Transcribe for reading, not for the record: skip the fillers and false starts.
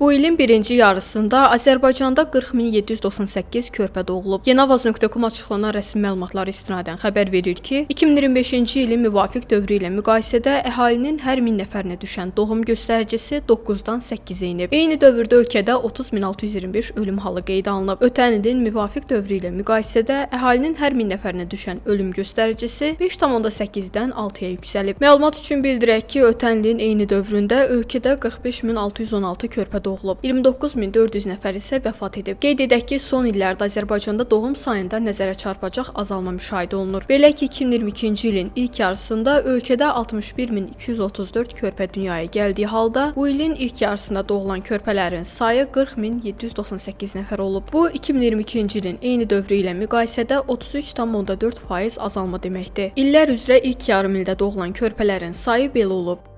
Bu ilin birinci yarısında Azərbaycanda 40.798 körpə doğulub. Yeniavaz.com açıqlanan rəsmi məlumatlara istinadən xəbər verir ki, 2025-ci ilin müvafiq dövrü ilə müqayisədə əhalinin hər 1000 nəfərinə düşən doğum göstəricisi 9-dan 8-ə enib. Eyni dövrdə ölkədə 30.625 ölüm halı qeydə alınıb. Ötən ilin müvafiq dövrü ilə müqayisədə əhalinin hər 1000 nəfərinə düşən ölüm göstəricisi 5,8-dən 6-ya yüksəlib. Məlumat üçün bildirək ki, ötən ilin eyni dövründə ölkədə 45.616 körpə doğulub. 29.400 nəfər isə vəfat edib. Qeyd edək ki, son illərdə Azərbaycanda doğum sayında nəzərə çarpacaq azalma müşahidə olunur. Belə ki, 2022-ci ilin ilk yarısında ölkədə 61.234 körpə dünyaya gəldiyi halda, bu ilin ilk yarısında doğulan körpələrin sayı 40.798 nəfər olub. Bu 2022-ci ilin eyni dövrü ilə müqayisədə 33,4% azalma deməkdir. İllər üzrə ilk yarım ildə doğulan körpələrin sayı belə olub.